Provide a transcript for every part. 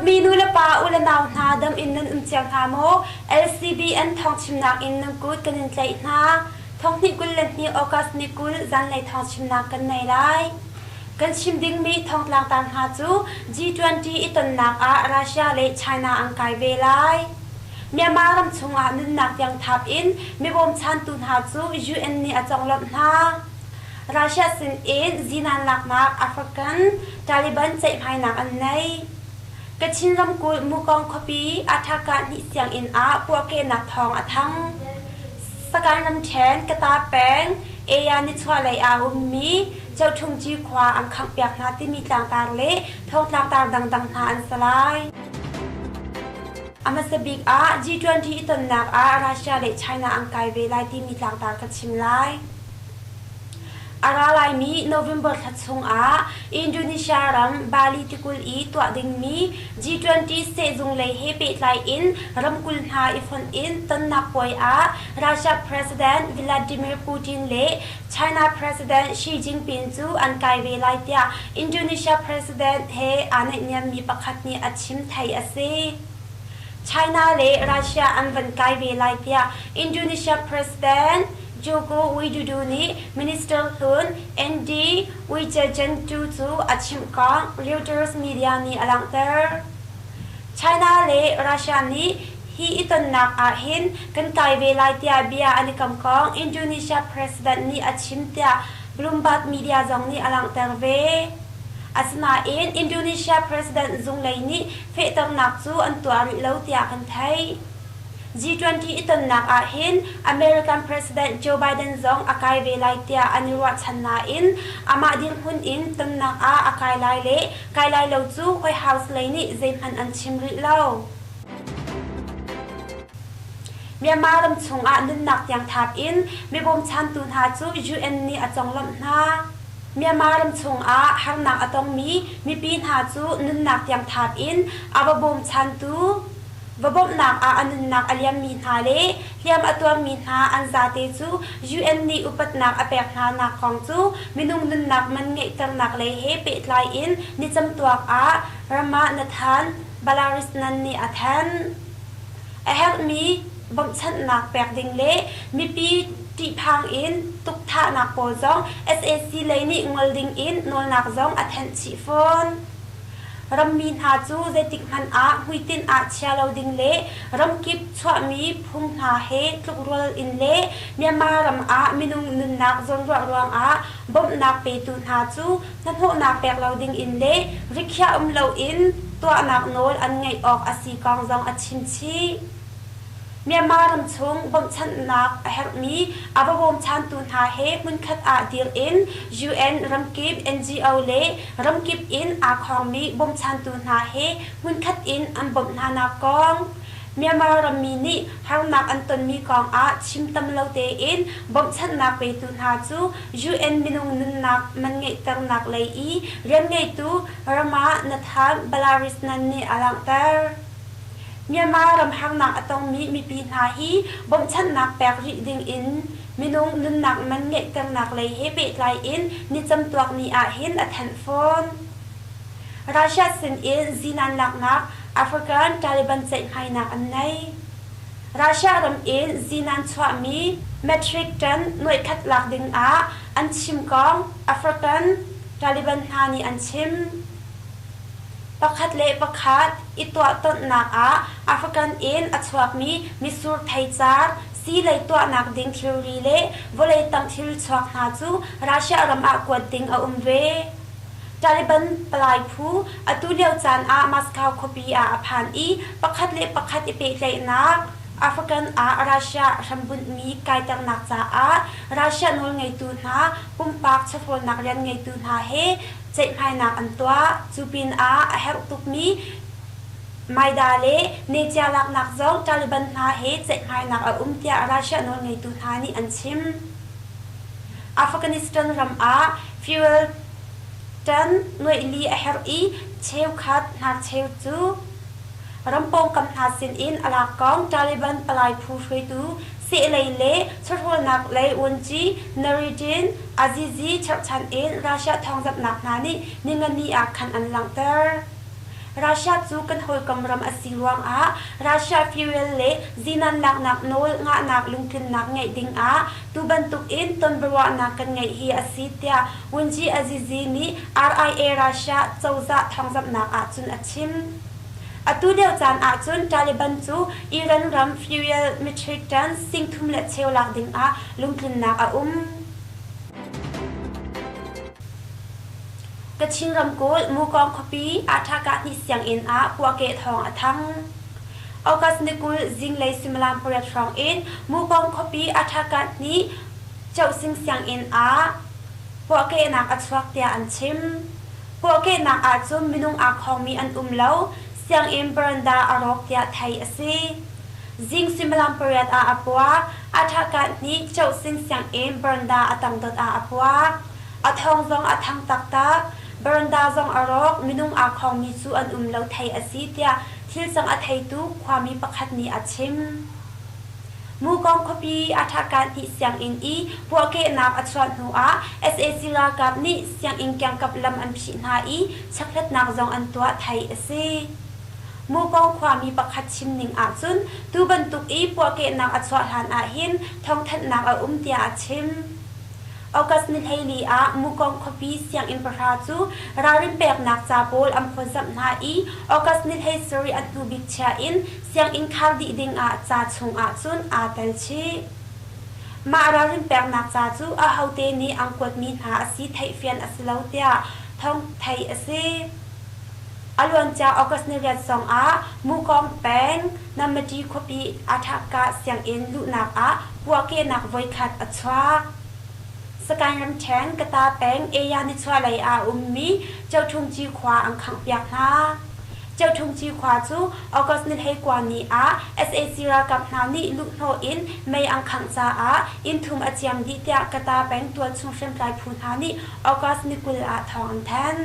Dawtmi nu le pa, u le nau hna, dam in nan um cio hna maw? LCBN thawngchimnak in nan kut kan in tlaih hna. Thonghnih 22 August ni 20 zanlei thawngchimnak kan nei lai. Kan chim dingmi thawngtlangtar hna cu G20 i tonnak ah Russia le China an kai ve lai. Myanmar ram chungah nunnak tiang thap in mibawmchantu hna cu UN nih a conglawmh hna. Russia sin in zinan laknak African Taliban ceihmainak an nei. Kachin ramkulh Mukong khuapi Athaka hnih sianginn ah puahkehnak thawng a thang. Sagaing ramṭhen Kata peng Aya nichuahlei ah a ummi Coṭhungci khua an khanghpiak hna timi tlangtar le thawngtlangtar dangdang hna an si lai. A hmasa bik ah G20 i tonnak ah Russia le China an kai ve lai timi tlangtar ka chim lai. A ra laimi November thla chungah Indonesia ram Bali tikulh i tuah dingmi G20 sehzung lei he pehtlai in ramkulh hna i fonh in tonnak puai ah Russia President Vladimir Putin le China President Xi Jinping cu an kai ve lai tiah Indonesia President he aa naihniammi pakhat nih a chim theih a si. China le Russia an van kai ve lai tiah Indonesia President Joko Widodo nih Minister hlun Andy Widjajanto cu a chimh kong Reuters media nih a langhter. China le Russia nih hi i tonnak ah hin kan kai ve lai tiah bia an i kam kong Indonesia President nih a chim tiah Bloomberg media zong nih a langhter ve. Asinain Indonesia President zung lei nih fehternak cu an tuah rih lo tiah kan theih. G20 i tonnak ah hin American President Joe Biden zong a kai ve lai tiah an i ruahchan nain amah dirhmun in tonnak ah a kai lai le kai lai lo cu White House lei nih zeihmanh an chim rih lo. Myanmar ram chungah nunnak tiang thap in mibawmchantu hna cu UN nih a conglawmh hna. Myanmar ram chungah harnak a tongmi mipi hna cu nunnak tiang thap in a va bawmchantu Va bawmhnak ah a nunnak a liammi hna le hliam a tuarmi hna an zate cu UN nih upatnak a pek hna nak kong cu minung nunnak man ngeihternak lei he pehtlai in ni camtuak ah Ramanathan Balakrishnan nih a thanh. A herhmi bawmhchanhnak pek ding le mipi ṭihphang in tukthahnak pawl zong sac lei nih ngol ding in nawlnak zong a thanh chih fawn. Rammi hna cu zeitikhmanh ah hmuitinh ah chia lo ding le ramkip chuahmi phung hna he tlukrual in le Myanmar ram ah minung nunnak zawnruah ruangah bawmhnak petu hna cu hnahnawhnak pek lo ding in le rikhiah um loin tuahnak nawl an ngeih awk a si kong zong a chim chih. Myanmar ramchung bawmhchanhnak a herhmi a va bawmchantu hna he hmunkhat ah dir in UN ramkip NGO le ramkip in aa khawngmi bawmchantu hna he hmunkhat in an bawmh hnanak kong Myanmar rammi nih harnak an tonmi kong ah chim tam lo tein bawmhchanhnak petu hna cu UN minung nunnak man ngeihternak lei i rianngeitu Ramanathan Balakrishnan nih a langhter. Myanmar ram harnak a tongmi mipi hna hi bawmhchanhnak pek rih ding in minung nunnak man ngeihternak lei he pehtlai in ni camtuak ni ah hin a thanh fawn. Russia sin in zinan laknak African Taliban ceihmainak an nei. Russia ram in zinan chuahmi metric ton nuaikhat lak ding ah an chim kong African Taliban hna nih an chim. Pakhat le pakhat i tuahtonhnak ah African in a chuakmi mitsur theicar, sii lei tuahnak ding thilri le vawlei tang thil chuak hna cu Russia ram ah kuat ding a um ve. Taliban palai phu atu lio caan ah Moscow khuapi ah a phan i pakhat le pakhat i pehtlaihnak African ah Russia hrambunhmi kaiternak caah Russia nawlngeitu hna pumpak chawhrawlnak rian ngeitu hna he ceihmainak an tuah. Cu pinah a herh tukmi Maida le Necia laknak zong Taliban hna he ceihmainak a um tiah Russia nawlngeitu hna nih an chim. Afghanistan ram ah fuel tan nuaih li a herh i cheukhat hnarcheu cu ram pawngkam hna sinin a lak kong Taliban palai phu hruaitu Sehlei le chawhrawlnak lei vuanci Nuruddin Azizi cherhchan in Russia thawngzamhnak hna nih ningani ah khan an langhter. Russia cu kan hawikom ram a si ruangah Russia fuel le zinan laknak nawl ngahnak lungtlinnak ngeih dingah tu bantuk in tonbiaruahnak kan ngeih hi a si tiah Wunji Azizi nih RIA Russia cozah thawngzamhnak ahcun a chim. Atu lio caan ahcun Taliban cu Iran ram fuel metric ton sing thum le cheu lak dingah lungtlinnak a um. Kachin ramkulh Mukawng khuapi Ahṭhakah hnih sianginn ah puahkeh thawng a thang. August ni 20 zinglei suimilam pariat hrawng in Mukawng khuapi Ahṭhakah hnih Chohsing sianginn ah puahkehnak a chuak tiah an chim. Puahkehnak ahcun minung aa khawngmi an um lo, sianginn baranda a rawk tiah theih a si. Zing suimilam pariat ah a puak. Ahṭhakah hnih Chohsing sianginn baranda a tangdot ah a puak. A thawng zong a thang taktak. Baranda zong a rawk, minung aa khawngmi cu an um lo thei a si tiah thilcang a theitu khuami pakhat nih a chim. Mukawng khuapi a ṭhahkanh hnih sianginn i puahkehnak a chuah hnuah sac ralkap nih sianginn kiangkap lam an phih hna i chekhlatnak zong an tuah thei a si. Mukawng khuami pakhat chim ning ahcun tu bantuk i puahkehnak a chuah hlan ahhin thawngthanhnak a um tiah a chim. August ni 14 ah Mukawng khuapi sianginn pahra cu ralrin peknak ca pawl an phawtzamh hna i August ni 17 an hnu bik chia in sianginn khar dih dingah ca chung ahcun aa tel chih. Mah ralrin peknak ca cu ahote nih an kuatmi hna a si theihfian a si lo tiah thawng theih a si. A luancia August ni riat zongah Mukawng peng Namati khuapi Athaka sianginn luhnak ah puahkehnak voikhat a chuak. Sagaing ramṭhen Kata peng Aya nichuahlei ah a ummi Coṭhungci khua an khanghpiak hna. Coṭhungci khua cu August ni 19 ni ah sac ralkap hna nih luhhnawh in mei an khangh caah inn thum a ciam dih tiah Kata peng tualchung hriamtlai phu hna nih August ni 20 ah thawng an thanh.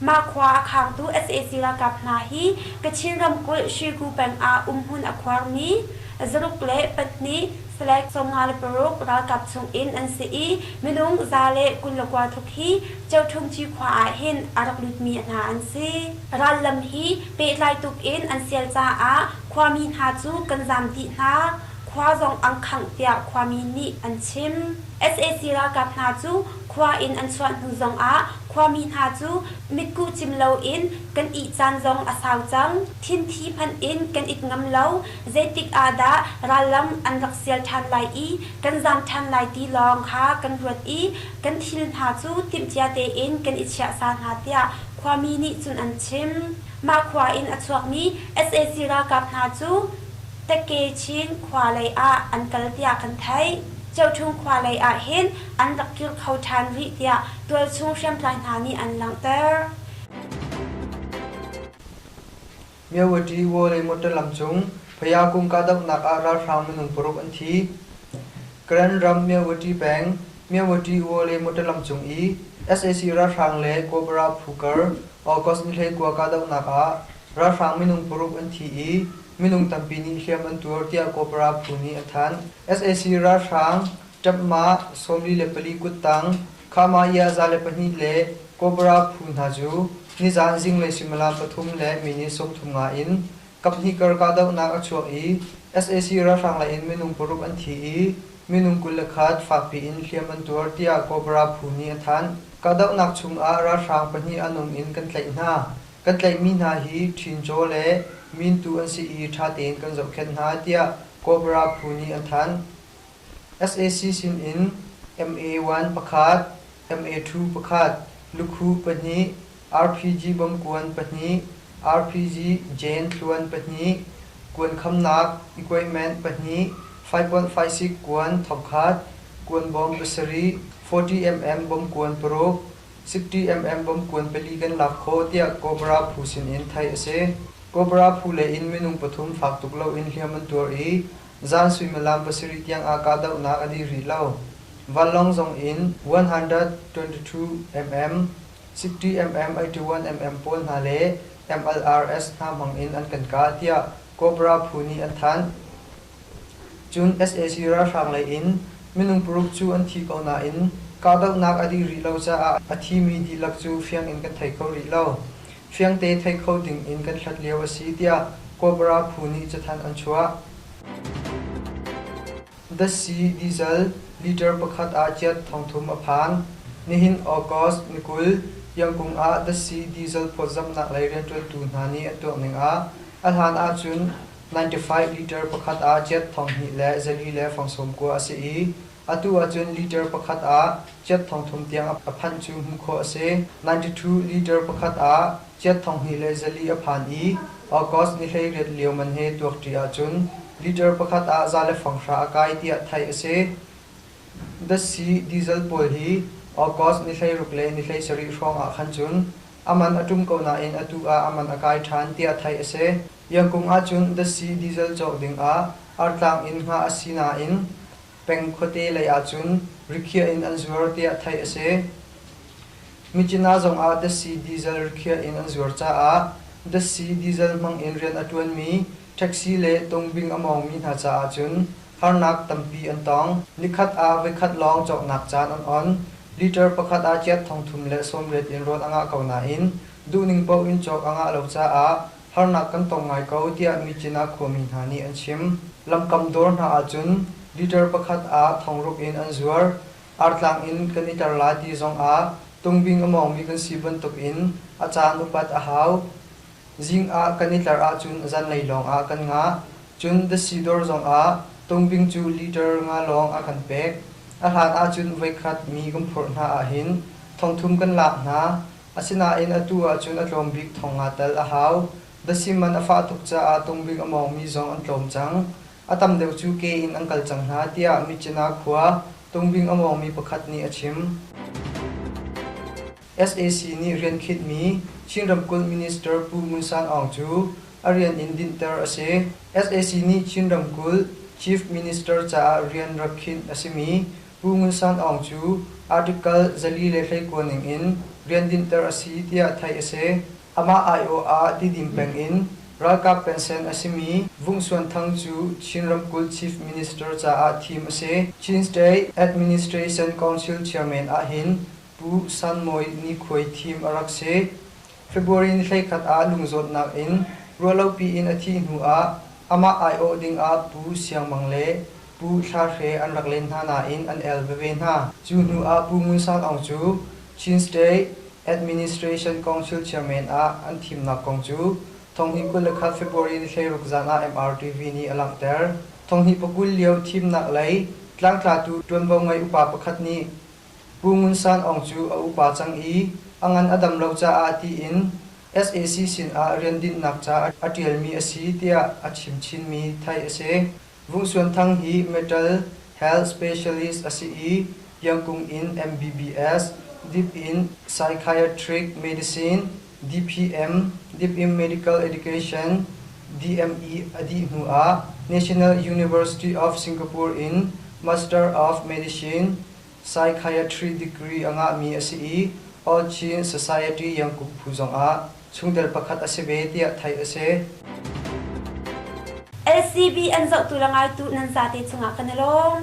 Mah khua a khangtu sac ralkap hna hi Kachin ramkulh Shwegu peng ah umhmun a khuarmi zaruk le pahnih Select 56 ralkap chung in an si i minung 129 tluk hi Coṭhungci khua ah hin a rak lutmi hna an si. Ral lam hi pehtlai tuk in an sial caah khuami hna cu kan zaam dih hna, khua zong an khangh tiah khuami nih an chim. Sac ralkap hna cu khua in an chuah hnu zongah khuami hna cu mitkuh cim loin kan ih caan zong a sau cang. Thinthi hmanh in kan it ngam lo. Zeitik ah dah rallam an rak sial ṭhan lai i kan zaam ṭhan lai ti lawng kha kan ruat i kan thil hna cu timhcia tein kan i chiahsa hna tiah khuami nih cun an chim. Mah khua in a chuakmi sac ralkap hna cu Teke Chin khua lei ah an kal tiah kan theih. Coṭhung khua lei ah hin an rak kir kho ṭhan rih tiah tualchung hriamtlai hna nih an langhter. Myawaddy Wale motor lam cung Phayakung kahdohnak ah ralhrang minung paruk an thi. Karen ram Myawaddy peng Myawaddy Wale motor lam cung i sac ralhrang le Cobra phu kar August ni 19 kahdohnak ah ralhrang minung paruk an thi i minung tampi nih hliam an tuar tiah Cobra phu nih a thanh. Sac ralhrang ṭapmah 44 kuttang Khama-ia 102 le Cobra phu hna cu nizaan zinglei suimilam pathum le minute 35 in kaphnih kar kahdohnak a chuak i sac ralhrang lei in minung paruk an thi i minung 21 fakpi in hliam an tuar tiah Cobra phu nih a thanh. Kahdohnak chungah ralhrang pahnih a nung in kan tlaih hna. Kan tlaihmi hna hi ṭhincaw le mintu an si i ṭha tein kan zohkhenh hna tiah Cobra phu nih an thanh. Sac sinin MA-1 pakhat, MA-2 pakhat, lukhuh pahnih, RPG bomkuan pahnih, RPG Jane tluan pahnih, kuan khamnak equipment pahnih, 5.56 kuan thongkhat, kuan bom pasarih, 40mm bomkuan paruk, 60mm bomkuan pali kan lak khawh tiah Cobra phu sinin theih a si. Cobra phu lei in minung pathum fak tuk loin hliam an tuar i zan suimilam pasarih tiang ah kahdohnak a dih rih lo. Vanlawng zong in 122mm, 60mm, 81mm pawl hna le MLRS hna hmang in an kan kah tiah Cobra phu nih an thanh. Cun sac ralhrang lei in minung paruk cu an thi ko nain kahdohnak a dih rih lo caah a thimi dihlak cu fiang in kan thei kho rih lo. fiangte thei kho ding in kan hlat lio a si tiah Cobra phu nih cathanh an chuah. Datsi diesel liter pakhat ah kyat 3,000 a phan. Nihin August ni 20, Yangkung ah datsi diesel phawtzamhnak lei rianṭuantu hna nih an tuak ning ah a hlan ahcun 95 liter pakhat ah kyat 2490 a si i atu ahcun liter pakhat ah kyat 3,000 tiang a phanh cu hmuh khawh a si. 92 liter pakhat ah kyat 2400 a phan i August ni 18 lio man he tuakṭi ahcun liter pakhat ah 150 a kai tiah theih a si. Datsi diesel pawl hi August ni 16 le ni 17 hrawng ah khan cun a man a ṭum ko nain atu ah a man a kai ṭhan tiah theih a si. Yangkung ahcun datsi diesel cawk ding ah artlang in hngah a si nain peng khuate lei ahcun rikhiah in an zuar tiah theih a si. Myitkyina zongah datsi diesel rikhiah in an zuar caah datsi diesel hmang in rian a ṭuanmi taxi le tungbing a mawngmi hna caah cun harnak tampi an tong. Nikhat ah voikhat lawng cawknak caan an on. Liter pakhat ah kyat 380 in rawl a ngah ko nain duhning paoh in cawk a ngah lo caah harnak kan tong ngai ko tiah Myitkyina khuami hna nih an chim. Lamkam dawr hna ahcun liter pakhat ah 6,000 in an zuar. Artlang in kan i ter lai ti zongah tungbing a mawngmi kan si bantukin a caan upat a hau. Zing ah kan i tlar ahcun zanlei lawngah kan ngah. Cun datsi dawr zongah tungbing cu liter nga lawng a kan pek. A hlan ahcun voikhat mi kan phurh hna ahhin 3,000 kan lak hna. Asinain atu ahcun a tlawm bik 5,000 tal a hau. Datsi man a fah tuk caah tungbing a mawngmi zong an tlawm cang. A tam deuh cu ke in an kal cang hna tiah Myitkyina khua tungbing a mawngmi pakhat nih a chim. Sac nih rian khinhmi Chin ramkulh minister Pu Ngun San Aung cu a rian in dinhter a si. Sac nih Chin ramkulh Chief Minister caah rian rak khinh a simi Pu Ngun San Aung cu Article 429 ning in rian dinhter a si tiah theih a si. Amah aiawh ah Tidim peng in ralkap pensen a simi Vung Suan Thang cu Chin ramkulh Chief Minister caah thim a si. Chin State Administration Council Chairman ahhin Pu San Mawi Nikhuai thim a rak si. February ni 11 ah lungzawtnak in ruahlopi in a thih hnu ah amah aiawh ding ah Pu Siang Mang le Pu Thla Hre an rak len hna nain an el veve hna. Cu hnu ah Pu Ngun Sang Aung cu Chin State Administration Council Chairman ah an thimnak kong cu 2021 February ni 16 zan ah MRTV nih a langhter. 2020 lio thimnak lei tlangtlatu ṭuanvo ngei upa pakhat nih Pu Ngun San Aung cu a upa cang i a ngan a dam lo caah tiin sac sinah rian dinhnak ca a ṭialmi a si tiah a chim chinmi theih a si. Vung Suan Thang hi Metal Health Specialist a si i Yangkung in MBBS, Dip in Psychiatric Medicine, DPM, Dip in Medical Education, DME a dih hnu ah National University of Singapore in Master of Medicine, Psychiatry degree a ngahmi a si i All Chin Society Yangkuk phu zongah chungtel pakhat a si ve tiah theih a si. LCB an zohtu le ngaitu nan zate cungah kan i lawm.